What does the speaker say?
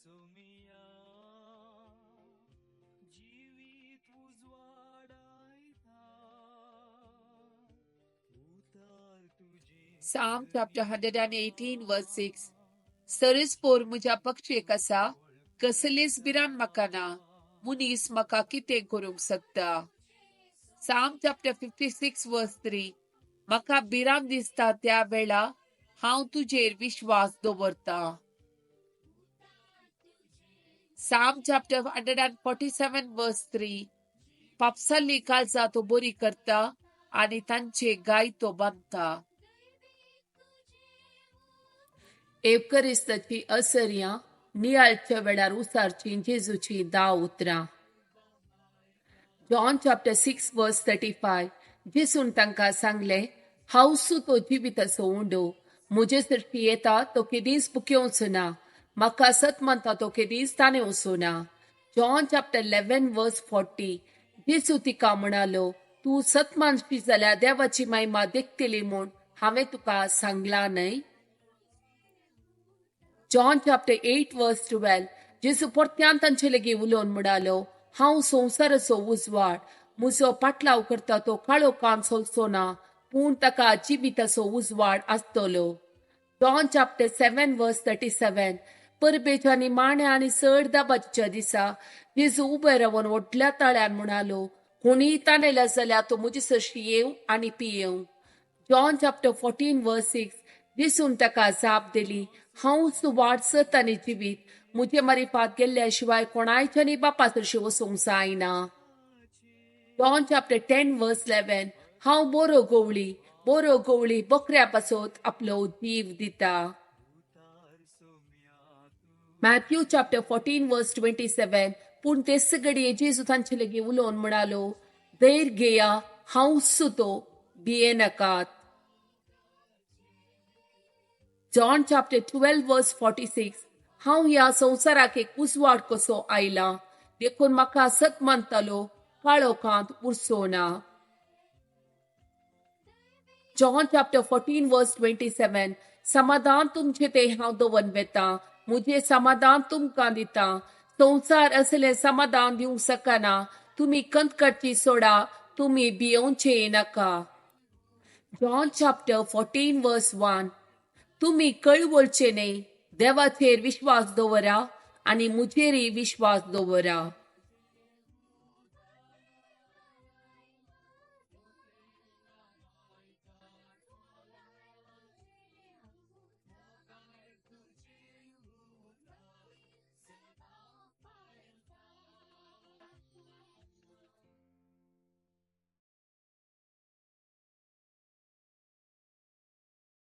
सोमिया जिवीत उजवाडायता उतार तुजी Psalm chapter 118 verse 6. सरेस्पोर म्हज्या पक्षेक आसा, कसलीच भिरांत म्हाका ना. मनीस म्हाका कितें करूंक शकता? Psalm chapter 56 verse 3. म्हाका भिरांत दिसता त्या वेळा हांव तुजेर विश्वास दवरतां. Psalm chapter 147 verse 3. पापसाली काळजां तो बरी करता आनी तांचे गाय तो बांदता. एवकरिस्ताची असर्यां नियाळच्या वेळार उसारचीं जेजूचीं 10 उतरां. John chapter 6 verse 35. जेजून तांकां सांगलें, हांव तो जिविताचो उंडो, म्हजे सरशी येता तो केदींच भुकेवचो ना, म्हाका सत मानता तो केदींच ताणेवचो ना. John chapter 11 verse 40. जेजू तिका म्हणालो, तूं सत मानशी जाल्यार देवाची महिमा देखतली म्हूण हांवें तुका सांगलां न्हय? John chapter 8 verse 12. जेजू परत्यान तांचे लागीं उलोवन म्हणालो, हांव संवसाराचो उजवाड, म्हजो पाटलाव करता तो काळोखान चलचो ना, पूण ताका जिविताचो उजवाड आसतलो. John chapter 7 verse 37. परबेच्या आनी माण्या आनी चड दाबाच्या दिसा जेजू उबे रावन व्हडल्या ताळ्यान म्हणालो, कोणीय ताणेल्या जाल्यार तो म्हजे सरशी येवं आनी पियेवं. John chapter 14 verse 6. जेजून ताका जाप दिली, हांवच वाट, सत आनी जिवीत, म्हजे मारिफात गेल्ल्या शिवाय कोणायच्यानी बापा सरशी वचूंक जायना. John chapter 10 verse 11. हांव बरो गवळी, बरो गवळी बकऱ्या पासत आपलो जीव दिता. Matthew chapter 14 verse 27. पूण तेच घडये जेजू तांचे लागीं उलोवन म्हणालो, धैर्य घेया, हांवच तो, भियेनाकात. John chapter 12 verse 46. हांव ह्या संवसाराक एक उजवाड कसो आयला, देखून म्हाका सत मानतालो काळोखांत उरचो ना. John chapter 14 verse 27. समाधान तुमचे ते हांव दवरून वेता, म्हजें समाधान तुमकां दिता, संवसार असलें समाधान दिवंक शकना. तुमी कंत काडची सोडा, तुमी भियोवचे नाका. John chapter 14 verse 1. तुमी कळवळचे न्हय, देवाचेर विश्वास दवरा आनी म्हजेरय विश्वास दवरा.